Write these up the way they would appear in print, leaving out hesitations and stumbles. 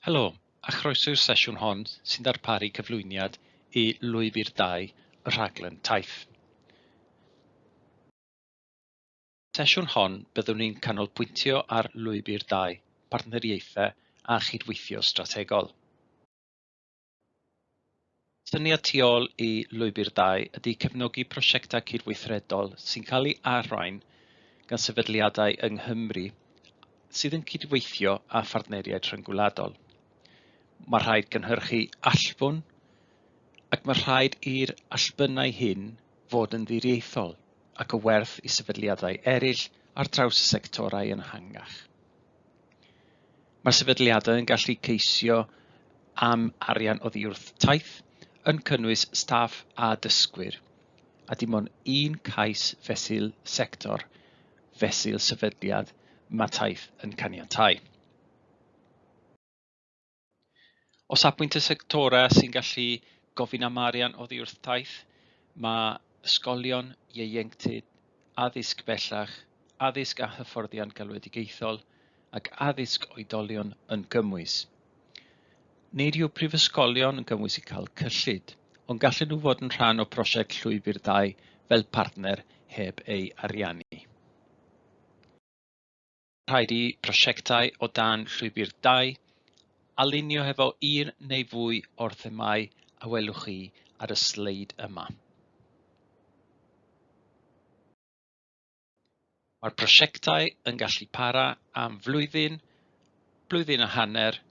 Helo, a chroeso i'r sesiwn hon sy'n darparu cyflwyniad i Lwybr 2 y rhaglen Taith. Sesiwn hon byddwn ni'n canolbwyntio ar Lwybr 2, partneriaethau a chydweithio strategol. Syniad tu ôl i Lwybr 2 ydy cefnogi prosiectau cydweithredol sy'n cael ei arwain gan sefydliadau yng Nghymru sydd yn cydweithio â phartneriaid rhyngwladol. Mae rhaid gynhyrchu allbwn ac mae rhaid i'r allbynnau hyn fod yn ddiriaethol ac o werth i sefydliadau eraill ar draws y sectorau yn ehangach. Mae'r sefydliadau yn gallu ceisio am arian oddi wrth Taith, yn cynnwys staff a dysgwyr, a dim ond un cais fesul sector, fesul sefydliad mae Taith yn caniatáu. O safbwynt y sectorau sy'n gallu gofyn am arian oddi wrth Taith, mae ysgolion, ieuenctid, addysg bellach, addysg a hyfforddiant galwedigaethol ac addysg oedolion yn gymwys. Nid yw prifysgolion yn gymwys i cael cyllid, ond gallen nhw fod yn rhan o prosiect Llwybr 2 fel partner heb ei ariannu. Rhaid i prosiectau o dan Llwybr 2 alinio hefo un neu fwy o'r themâu a welwch chi ar y sleid yma. Mae'r prosiectau yn gallu para am flwyddyn, blwyddyn a hanner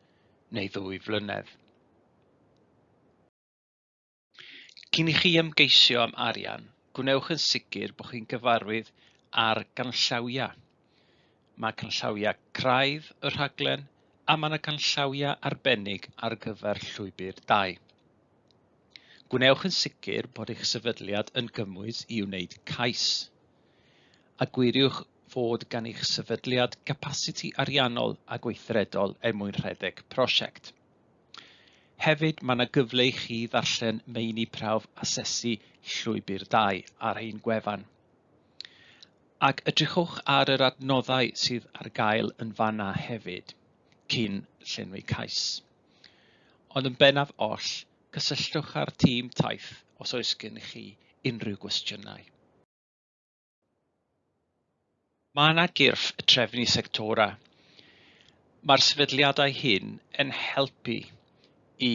neu 2 flynedd. Cyn i chi ymgeisio am arian, gwnewch yn sicr bod chi'n gyfarwydd â'r ganllawiau. Mae canllawiau craidd y rhaglen a mae yna canllawiau arbennig ar gyfer Llwybr 2. Gwnewch yn sicr bod eich sefydliad yn gymwys i wneud cais, a gwiriwch fod gan eich sefydliad gapasiti ariannol a gweithredol er mwyn rhedeg prosiect. Hefyd, mae yna gyfle i chi ddarllen meini prawf asesu Llwybr 2 ar ein gwefan. Ac edrychwch ar yr adnoddau sydd ar gael yn fanna hefyd, cyn llenwi cais. Ond yn bennaf oll, cysylltwch â'r tîm Taith os oes gennych chi unrhyw gwestiynau. Mae yna gyrff trefnu sectora. Mae'r sefydliadau hyn yn helpu i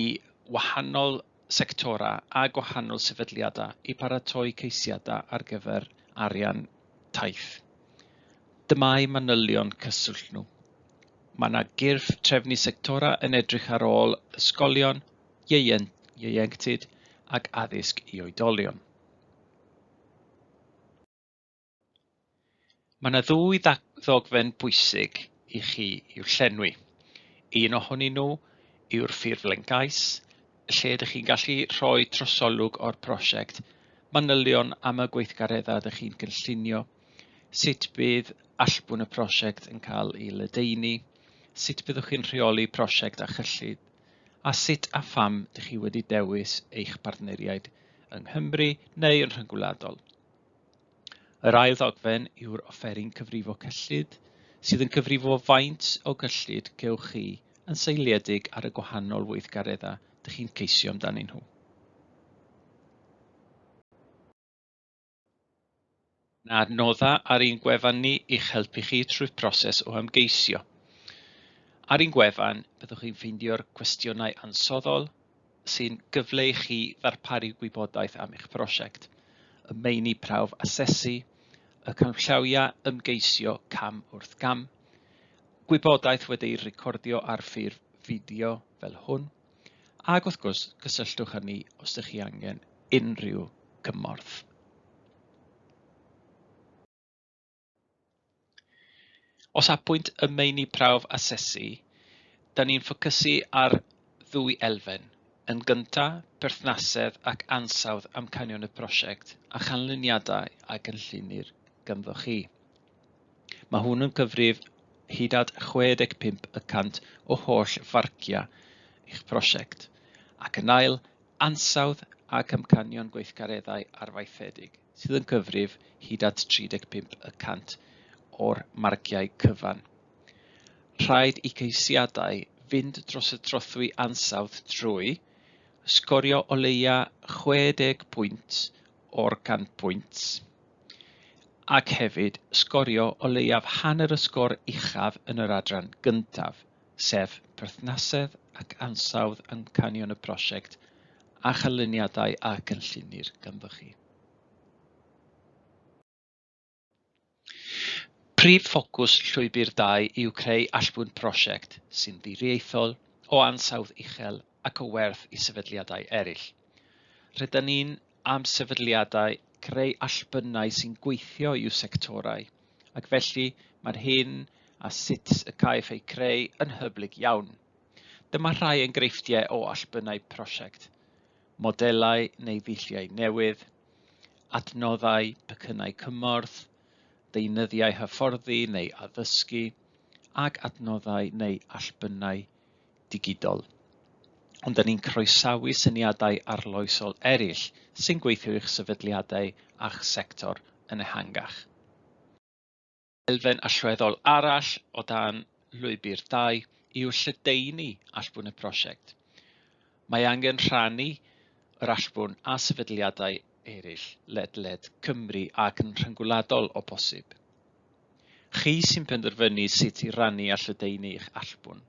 wahanol sectora a gwahanol sefydliadau i paratoi ceisiadau ar gyfer arian Taith. Dyma'u manylion cyswllt nhw. Mae yna gyrff trefnu sectora yn edrych ar ôl ysgolion, ieuenctid ac addysg i oedolion. Mae yna ddwy ddogfen bwysig i chi i'w llenwi. Un ohonyn nhw yw'r ffurflen gais, lle ydych chi'n gallu rhoi trosolwg o'r prosiect, manylion am y gweithgareddau ydych chi'n gynllunio, sut bydd allbwn y prosiect yn cael ei ledaenu, sut byddwch chi'n rheoli prosiect a chyllid, a sut a pham ydych chi wedi dewis eich partneriaid yng Nghymru neu yn rhyngwladol. Yr ail ddogfen yw'r offeryn cyfrifo cyllid, sydd yn cyfrifo faint o gyllid cewch chi yn seiliedig ar y gwahanol weithgareddau dych chi'n ceisio amdanyn nhw. Mae adnoddau ar ein gwefan ni i'ch helpu chi trwy'r proses o ymgeisio. Ar ein gwefan, byddwch chi'n ffeindio'r cwestiynau ansoddol sy'n gyfle i chi ddarparu gwybodaeth am eich prosiect, y meini prawf asesu, y canllawiau ymgeisio cam wrth gam, gwybodaeth wedi'i recordio ar ffurf fideo fel hwn, ac wrth gwrs cysylltwch â ni os ydych chi angen unrhyw gymorth. O safbwynt y meini prawf asesu, da ni'n ffocysu ar ddwy elfen. Yn gyntaf, perthnasedd ac ansawdd amcanion y prosiect a chanlyniadau a gynllunir ganddo chi. Mae hwn yn cyfrif hyd at 65% o holl farciau eich prosiect. Ac yn ail, ansawdd ac amcanion gweithgareddau arfaethedig, sydd yn cyfrif hyd at 35% o'r marciau cyfan. Rhaid i ceisiadau fynd dros y trothwy ansawdd trwy sgorio o leia 60 pwynt o'r 100 pwynt, ac hefyd sgorio o leiaf hanner y sgôr uchaf yn yr adran gyntaf, sef perthnasedd ac ansawdd amcanion y prosiect a chanlyniadau a gynllunir ganddoch chi. Prif ffocws llwybr 2 yw creu allbwn prosiect sy'n ddiriaethol, o ansawdd uchel ac o werth i sefydliadau eraill. Rydyn ni'n am sefydliadau creu allbynnau sy'n gweithio i'w sectorau, ac felly mae'r hyn a sut y caiff eu creu yn hyblyg iawn. Dyma rhai enghreifftiau o allbynnau prosiect: modelau neu ddulliau newydd, adnoddau, pecynnau cymorth, deunyddiau hyfforddi neu addysgu, ac adnoddau neu allbynnau digidol. Ond da ni'n croesawu syniadau arloesol eraill sy'n gweithio i'ch sefydliadau a'ch sector yn ehangach. Elfen allweddol arall o dan lwybr 2 yw lledaenu allbwn y prosiect. Mae angen rhannu yr allbwn â sefydliadau eraill ledled Cymru ac yn rhyngwladol o bosib. Chi sy'n penderfynu sut i rannu a lledaenu eich allbwn.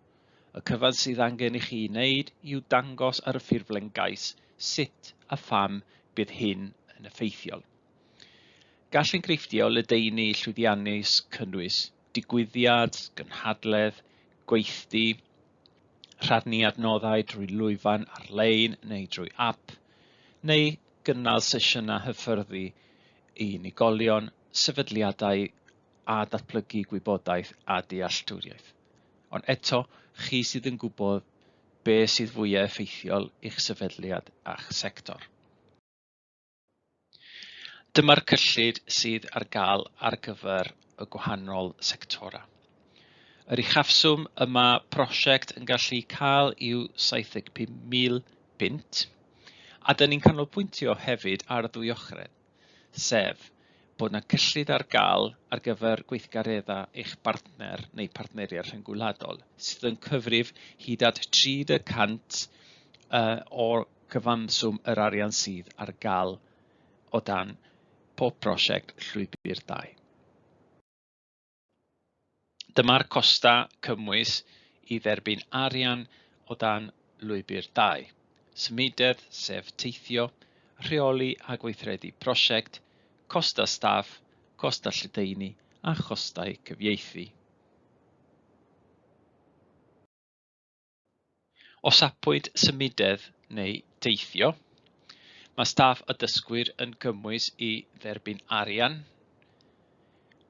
Y cyfan sydd angen i chi wneud yw dangos ar y ffurflen gais sut a pham bydd hyn yn effeithiol. Gall enghreifftiau o ledaenu llwyddiannus cynnwys digwyddiad, gynhadledd, gweithdy, rhannu adnoddau drwy lwyfan ar-lein neu drwy app, neu gynnal sesiynau hyfforddi i unigolion, sefydliadau a datblygu gwybodaeth a dealltwriaeth. Ond eto, chi sydd yn gwybod be sydd fwyaf effeithiol i'ch sefydliad a'ch sector. Dyma'r cyllid sydd ar gael ar gyfer y gwahanol sectorau. Yr uchafswm y mae prosiect yn gallu cael yw 75,000 punt, a dyn ni'n canolbwyntio hefyd ar ddwy ochredd, sef bod yna cyllid ar gael ar gyfer gweithgareddau eich partner neu partneriaid rhyngwladol sydd yn cyfrif hyd at 30% o'r cyfanswm yr arian sydd ar gael o dan pob prosiect llwybr 2. Dyma'r costau cymwys i dderbyn arian o dan lwybr 2. Symudedd, sef teithio, rheoli a gweithredu prosiect, costau staff, costau lledaenu a chostau cyfieithu. O safbwynt symudedd neu deithio, mae staff a dysgwyr yn gymwys i dderbyn arian.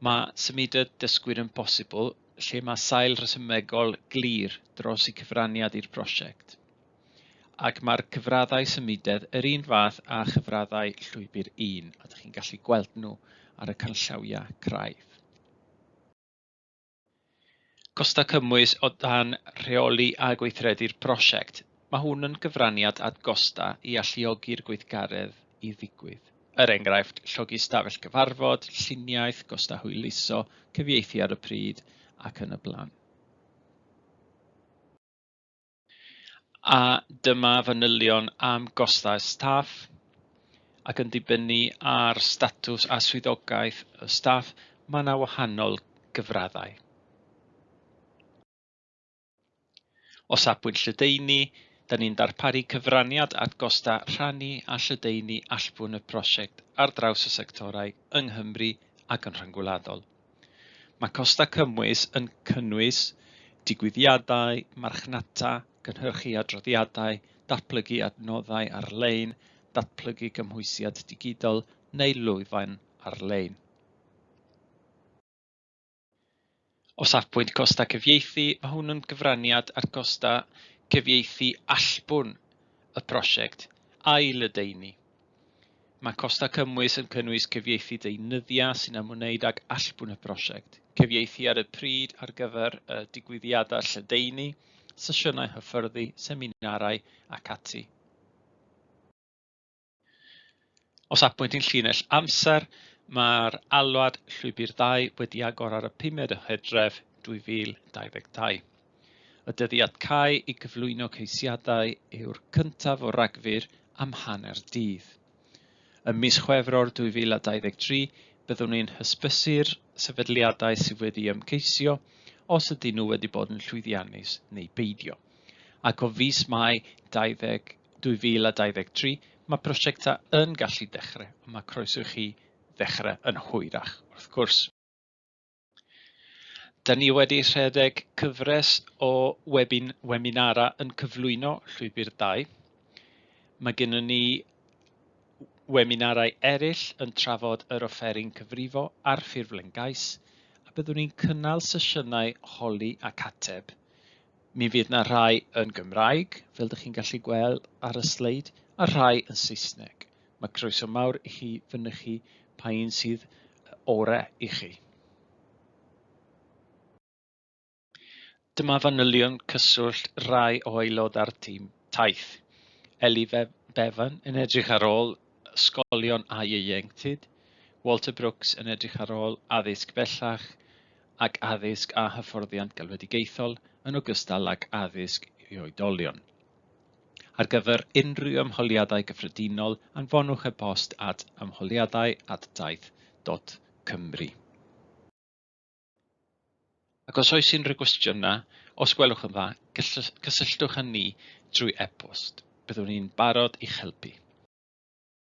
Mae symudedd dysgwyr yn bosibl lle mae sail rhesymegol glir dros eu cyfraniad i'r prosiect, ac mae'r cyfraddau symudedd yr un fath â chyfraddau llwybr 1, a dych chi'n gallu gweld nhw ar y canllawiau craidd. Costau cymwys o dan rheoli a gweithredu'r prosiect. Mae hwn yn gyfraniad at gostau i alluogi'r gweithgaredd i ddigwydd. Er enghraifft, llogi stafell gyfarfod, lluniaeth, costau hwyluso, cyfieithu ar y pryd ac yn y blaen. A dyma fanylion am gostau staff, ac yn dibynnu ar statws a swyddogaeth y staff, mae yna wahanol gyfraddau. O safbwynt lledaenu, da ni'n darparu cyfraniad at gostau rhannu a lledaenu allbwn y prosiect ar draws y sectorau yng Nghymru ac yn rhyngwladol. Mae costau cymwys yn cynnwys digwyddiadau, marchnata, cynhyrchu adroddiadau, datblygu adnoddau ar-lein, datblygu cymhwysiad digidol neu lwyfan ar-lein. O safbwynt costau cyfieithu, mae hwn yn gyfraniad at gostau cyfieithu allbwn y prosiect a'i ledaenu. Mae costau cymwys yn cynnwys cyfieithu deunyddiau sy'n ymwneud ag allbwn y prosiect, cyfieithu ar y pryd ar gyfer y digwyddiadau lledaenu, sesiynau hyfforddi, seminarau ac ati. O safbwynt ein llinell amser, mae'r alwad llwybr 2 wedi agor ar y 5 o Hydref 2022. Y dyddiad cau i gyflwyno ceisiadau yw'r 1 o Ragfyr am hanner dydd. Ym mis Chwefror 2023, byddwn ni'n hysbysu'r sefydliadau sydd wedi ymgeisio os ydyn nhw wedi bod yn llwyddiannus neu beidio. Ac o fis Mai 20, 2023, mae prosiectau yn gallu dechrau, ond mae croeso i chi ddechrau yn hwyrach, wrth gwrs. Da ni wedi rhedeg cyfres o webinara yn cyflwyno Llwybr 2. Mae gennym ni weminarau eraill yn trafod yr offeryn cyfrifo a'r ffurflen gais, a byddwn ni'n cynnal sesiynau holi ac ateb. Mi fydd na rhai yn Gymraeg, fel ydych chi'n gallu gweld ar y sleid, a rhai yn Saesneg. Mae croeso mawr i chi fynychu pa un sydd orau i chi. Dyma fanylion cyswllt rai o aelodau'r tîm taith. Ellie Bevan yn edrych ar ôl ysgolion a ieuenctid, Walter Brooks yn edrych ar ôl addysg bellach ac addysg a hyfforddiant galwedigaethol yn ogystal ag addysg i oedolion. Ar gyfer unrhyw ymholiadau gyffredinol, anfonwch e-bost at ymholiadau@taith.cymru. Ac os oes unrhyw gwestiynau, os gwelwch yn dda, cysylltwch â ni drwy e-bost. Byddwn ni'n barod i'ch helpu.